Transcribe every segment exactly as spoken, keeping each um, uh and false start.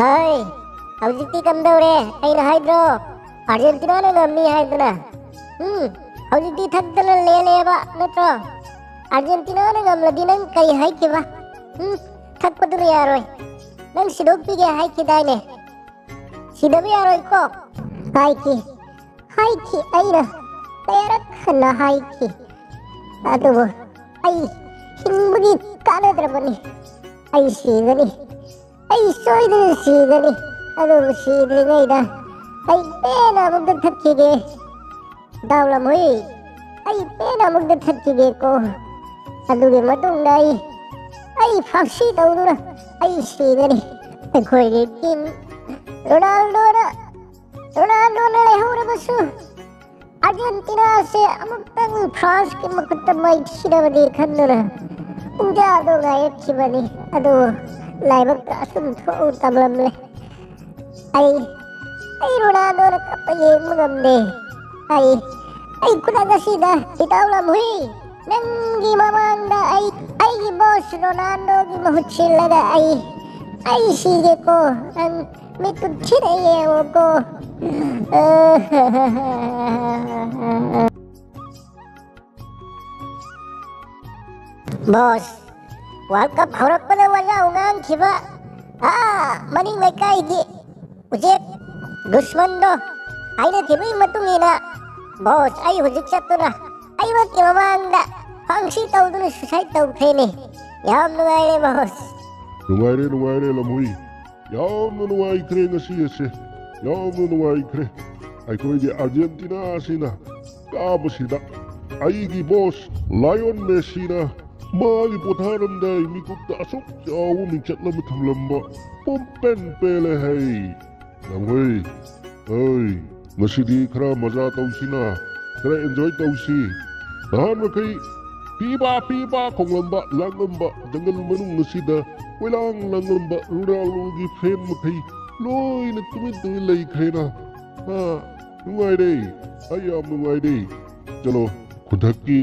ꯍꯥꯏ, ꯍꯧꯖꯤꯛꯇꯤ ꯀꯝꯗꯧꯔꯦ? ꯑꯩꯅ ꯍꯥꯏꯗ꯭ꯔꯣ, ꯑꯥꯔꯖꯦꯟꯇꯤꯅꯥꯅ ꯉꯝꯃꯤ ꯍꯥꯏꯗꯅ? ꯎꯝ, ꯍꯧꯖꯤꯛꯇꯤ ꯊꯛꯇꯅ ꯂꯦꯜꯂꯦꯕ, ꯅꯠꯇ꯭ꯔꯣ? ꯑꯥꯔꯖꯦꯟꯇꯤꯅꯥꯅ ꯉꯝꯂꯗꯤ ꯅꯪ ꯀꯔꯤ ꯍꯥꯏꯈꯤꯕ? ꯎꯝ, ꯊꯛꯄꯗꯨꯅ ꯌꯥꯔꯣꯏ꯫ ꯅꯪ ꯁꯤꯗꯣꯛꯄꯤꯒꯦ ꯍꯥꯏꯈꯤꯗꯥꯏꯅꯦ? ꯁꯤꯗꯕ ꯌꯥꯔꯣꯏꯀꯣ? ꯍꯥꯏꯈꯤ꯫ ꯍꯥꯏꯈꯤ, ꯑꯩꯅ ꯀꯌꯥꯔꯛ ꯍꯟꯅ ꯍꯥꯏꯈꯤ꯫ ꯑꯗꯨꯕꯨ ꯑꯩ ꯍꯤꯡꯕꯒꯤ ꯀꯥꯟꯅꯗ꯭ꯔꯕꯅꯤ꯫ ꯑꯩ ꯁꯤꯒꯅꯤ꯫ ꯑꯩ ꯁꯣꯏꯗꯅ ꯁꯤꯒꯅꯤ꯫ ꯑꯗꯨꯕꯨ ꯁꯤꯗ꯭ꯔꯤꯉꯩꯗ ꯑꯩ ꯄꯦꯟꯅ ꯑꯃꯨꯛꯇ ꯊꯛꯈꯤꯒꯦ꯫ ꯗꯥꯎ ꯂꯝꯍꯨꯏ, ꯑꯩ ꯄꯦꯟꯅ ꯑꯃꯨꯛꯇ ꯊꯛꯈꯤꯒꯦꯀꯣ꯫ ꯑꯗꯨꯒꯤ ꯃꯇꯨꯡꯗ ꯑꯩ, ꯑꯩ ꯐꯥꯛꯁꯤ ꯇꯧꯗꯨꯅ ꯑꯩ ꯁꯤꯒꯅꯤ꯫ ꯑꯩꯈꯣꯏꯒꯤ ꯇꯤꯝ ꯔꯣꯅꯥꯜꯗꯣꯅ, ꯔꯣꯅꯥꯜꯗꯣꯅ ꯂꯩꯍꯧꯔꯕꯁꯨ, ꯑꯥꯔꯖꯦꯟꯇꯤꯅꯥꯁꯦ ꯑꯃꯨꯛꯇꯪ ꯐ꯭ꯔꯥꯟꯁꯀꯤ ꯃꯈꯨꯠꯇ ꯃꯥꯏꯊꯤꯅꯕꯗꯤ ꯈꯟꯗꯨꯅ ꯄꯨꯡꯖꯥꯗꯣ ꯉꯥꯏꯔꯛꯈꯤꯕꯅꯤ꯫ ꯑꯗꯨ ꯂꯥꯏꯕꯛꯇ ꯑꯁꯨꯝ ꯊꯣꯛꯎ ꯇꯝꯂꯝꯂꯦ꯫ ꯑꯩ, ꯑꯩ ꯔꯣꯅꯥꯜꯗꯣꯅ ꯀꯞꯄ ꯌꯦꯡꯕ ꯉꯝꯗꯦ꯫ ꯑꯩ, ꯑꯩ ꯈꯨꯗꯛ ꯑꯁꯤꯗ ꯏꯇꯥꯎ ꯂꯝꯍꯨꯏ, ꯅꯪꯒꯤ ꯃꯃꯥꯡꯗ ꯑꯩ, ꯑꯩꯒꯤ ꯕꯣꯁ ꯔꯣꯅꯥꯜꯗꯣꯒꯤ ꯃꯍꯨꯠ ꯁꯤꯜꯂꯒ ꯑꯩ, ꯑꯩ ꯁꯤꯒꯦꯀꯣ꯫ ꯅꯪ ꯃꯤꯠꯇꯨ ꯊꯤꯅ ꯌꯦꯡꯉꯣꯀꯣ꯫ ꯕꯣꯁ, ꯋꯥꯔꯜ ꯀꯞ ꯍꯧꯔꯛꯄꯗ ꯋꯥꯖꯥꯎ ꯉꯥꯡꯈꯤꯕ, ꯑꯥ, ꯃꯅꯤꯡ ꯂꯩꯀꯥꯏꯒꯤ ꯎꯆꯦꯛ ꯗꯨꯁꯃꯟꯗꯣ ꯍꯥꯏꯅꯈꯤꯕꯒꯤ ꯃꯇꯨꯡ ꯏꯟꯅ, ꯕꯣꯁ, ꯑꯩ ꯍꯧꯖꯤꯛ ꯆꯠꯇꯨꯅ ꯑꯩꯃꯛꯀꯤ ꯃꯃꯥꯡꯗ ꯐꯪꯁꯤ ꯇꯧꯗꯨꯅ ꯁꯨꯁꯥꯏꯠ ꯇꯧꯈ꯭ꯔꯦꯅꯦ꯫ ꯌꯥꯝ ꯅꯨꯡꯉꯥꯏꯔꯦ, ꯕꯣꯁ꯫ ꯅꯨꯡꯉꯥꯏꯔꯦ, ꯅꯨꯡꯉꯥꯏꯔꯦ, ꯂꯝꯍꯨꯏ꯫ ꯌꯥꯝꯅ ꯅꯨꯡꯉꯥꯏꯈ꯭ꯔꯦ ꯉꯁꯤ ꯑꯁꯦ꯫ ꯌꯥꯝꯅ ꯅꯨꯡꯉꯥꯏꯈ꯭ꯔꯦ꯫ ꯑꯩꯈꯣꯏꯒꯤ ꯑꯥꯔꯖꯦꯟꯇꯤꯅꯥ ꯑꯁꯤꯅ ꯀꯥꯕꯁꯤꯗ ꯑꯩꯒꯤ ꯕꯣꯁ ꯂꯥꯏꯑꯣꯟ ꯃꯦꯁꯤꯅ ꯃꯥꯒꯤ ꯄꯣꯊꯥꯔꯝꯗꯥꯏ ꯃꯤꯀꯨꯞꯇ ꯑꯁꯨꯛ ꯆꯥꯎꯕ ꯃꯤꯡꯆꯠ ꯑꯃ ꯊꯝꯂꯝꯕ ꯄꯨꯝꯄꯦꯟ ꯄꯦꯜꯂꯦ ꯍꯩ꯫ ꯂꯝꯍꯨꯏ, ꯍꯩ, ꯉꯁꯤꯗꯤ ꯈꯔ ꯃꯖꯥ ꯇꯧꯁꯤꯅ, ꯈꯔ ꯑꯦꯟꯖꯣꯏ ꯇꯧꯁꯤ꯫ ꯅꯍꯥꯟ ꯃꯈꯩ ꯄꯤꯕ ꯄꯤꯕ ꯈꯣꯡꯂꯝꯕ, ꯂꯥꯡꯂꯝꯕ ꯖꯪꯒꯜ ꯃꯅꯨꯡ ꯑꯁꯤꯗ ꯀꯣꯏꯂꯥꯡ ꯂꯥꯡꯂꯝꯕ ꯔꯣꯅꯥꯜꯗꯣꯒꯤ ꯐꯦꯟ ꯃꯈꯩ ꯂꯣꯏꯅ ꯇꯨꯃꯤꯟ ꯇꯨꯃꯤꯟ ꯂꯩꯈ꯭ꯔꯦꯅ꯫ ꯑꯥ, ꯅꯨꯡꯉꯥꯏꯔꯦ꯫ ꯑꯩ ꯌꯥꯝ ꯅꯨꯡꯉꯥꯏꯔꯦ꯫ ꯆꯠꯂꯣ, ꯈꯨꯟꯊꯛꯀꯤ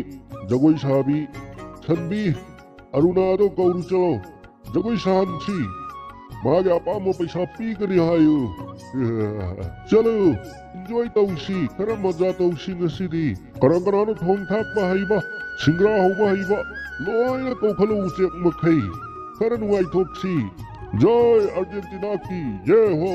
ꯖꯒꯣꯏ ꯁꯥꯕꯤ ꯁꯟꯕꯤ, ꯑꯔꯨꯅꯥꯗꯣ ꯀꯧꯔꯨ ꯆꯠꯂꯣ꯫ ꯖꯒꯣꯏ ꯁꯥꯍꯟꯁꯤ꯫ ꯃꯥꯒꯤ ꯑꯄꯥꯝꯕ ꯄꯩꯁꯥ ꯄꯤꯒꯅꯤ ꯍꯥꯏꯌꯨ꯫ ꯆꯠꯂꯨ, ꯏꯟꯖꯣꯏ ꯇꯧꯁꯤ, ꯈꯔ ꯃꯖꯥ ꯇꯧꯁꯤ ꯉꯁꯤꯗꯤ꯫ ꯀꯅꯥ ꯀꯅꯥꯅꯣ ꯊꯣꯡ ꯊꯥꯛꯄ ꯍꯩꯕ, ꯁꯤꯡꯒ꯭ꯔꯥ ꯍꯧꯕ ꯍꯩꯕ, ꯂꯣꯏꯅ ꯀꯧꯈꯠꯂꯛꯎ ꯎꯆꯦꯛ ꯃꯈꯩ꯫ ꯈꯔ ꯅꯨꯡꯉꯥꯏꯊꯣꯛꯁꯤ꯫ ꯖꯣꯏ ꯑꯥꯔꯖꯦꯟꯇꯤꯅꯥ ꯀꯤ, ꯌꯦ ꯍꯣ꯫